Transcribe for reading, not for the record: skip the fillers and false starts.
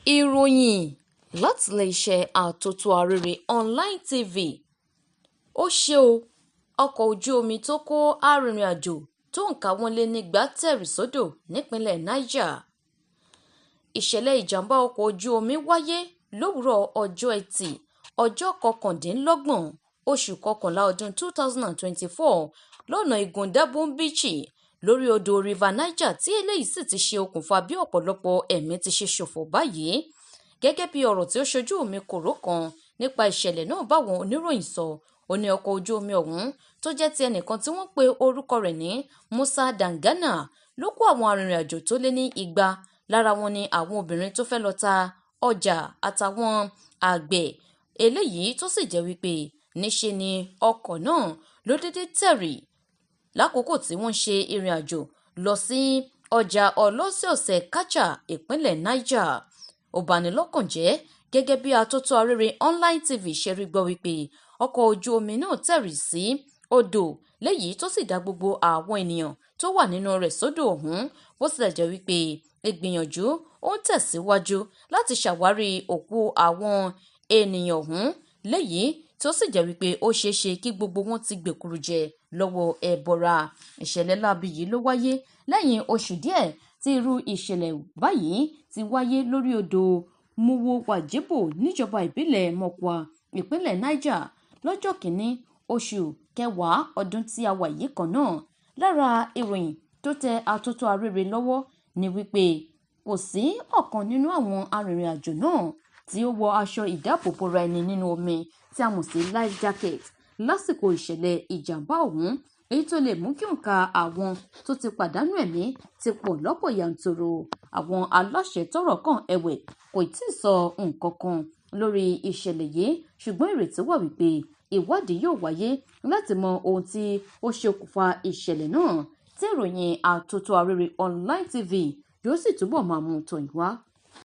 Ìròyìn láti iléeṣẹ́ Àtótó Arére Online TV. Ó ṣe o, ọkọ̀ ojú omi tó kó arìnrìn-àjò tó òǹkà wọn lé nígba tẹ̀rì sódò nípínlẹ̀ Niger. Ìṣẹ̀lẹ̀ ìjàm̀bá ọkọ̀ ojú omi wáyé lówùúrọ̀ ọjọ́ Ẹtì, ọjọ́ 29 oṣù kọkànlá ọdún 2024 lọ́nà igun Dabun Bichi lórí odò River Niger, tí eléyìí sì ti ṣe okùnfà bí ọ̀pọ̀lọpọ̀ ẹ̀mí ti ṣe ṣòfò báyìí. Gẹ́gẹ́ bí ọ̀rọ̀ tí ó ṣojú mi kòró kan nípa ìṣẹ̀lẹ̀ náà báwọn oníròyìn sọ, ó ní ọkọ̀ ojú omi ọ̀hún tó jẹ́ ti ẹnìkan tí wọ́n pe orúkọ rẹ̀ ní Musa Dangana ló kó àwọn arìnrìn-àjò tó lé ní 200. Lára wọn ni àwọn obìnrin tó fẹ́ lọ ta ọjà àtàwọn àgbẹ̀, eléyìí tó sì jẹ́ wípé níṣe ni ọkọ̀ náà ló dédé tẹ̀rì lákòókò tí wọ́n ń ṣe ìrìn àjò lọ sí ọjà ọlọ́sẹ̀ọ̀sẹ̀ Kacha, ìpínlẹ̀ Niger. Ó bani lọ́kàn jẹ́ gẹ́gẹ́ bí Atótó Arére Online TV ṣe rí gbọ́ wípé ọkọ̀ ojú omi náà tẹ̀rì sí odò, léyìí tó sì dá gbogbo àwọn ènìyàn tó wà nínú rẹ̀ sódò ọ̀hún, bó tilẹ̀ jẹ́ wípé ìgbìyànjú ó ń tẹ̀síwájú láti ṣàwárí òkú àwọn ènìyàn ọ̀hún, léyìí tí ó sì jẹ́ wípé ó ṣeé ṣe kí gbogbo wọn ti gbèkúrú jẹ lọ́wọ́ ẹbọra. Ìṣẹ̀lẹ̀ láabi yìí ló wáyé lẹ́yìn oṣù díẹ̀ tí irú ìṣẹ̀lẹ̀ báyìí ti wáyé lórí odò Muwo Wajebo níjọba ìbílẹ̀ Mokwa, ìpínlẹ̀ Niger, lọ́jọ́ 1 oṣù kẹwàá ọdún tí a wà yìí kan náà. Lára ìròyìn tó tẹ Atótó Arére lọ́wọ́ ni wípé kò sí ọ̀kan nínú àwọn arìnrìn-àjò náà tí ó wọ aṣọ ìdáàbòbora ẹni nínú omi tí a mọ̀ sí life jacket lásìkò ìṣẹ̀lẹ̀ ìjàm̀bá ọ̀hún, èyí tó lè mú kí òǹkà àwọn tó ti pàdánù ẹ̀mí ti pọ̀ lọ́pọ̀ yanturu. Àwọn aláṣẹ tọ́rọ̀ kàn ẹ̀wẹ̀ kò tíì sọ nǹkan kan lórí ìṣẹ̀lẹ̀ yìí, ṣùgbọ́n ìrètí wà wípé ìwádìí yóò wáyé láti mọ ohun tí ó ṣokùnfà ìṣẹ̀lẹ̀ náà, tí ìròyìn Àtótó Arére Online TV yóò sì túbọ̀ máa mú tọ̀ yín wá.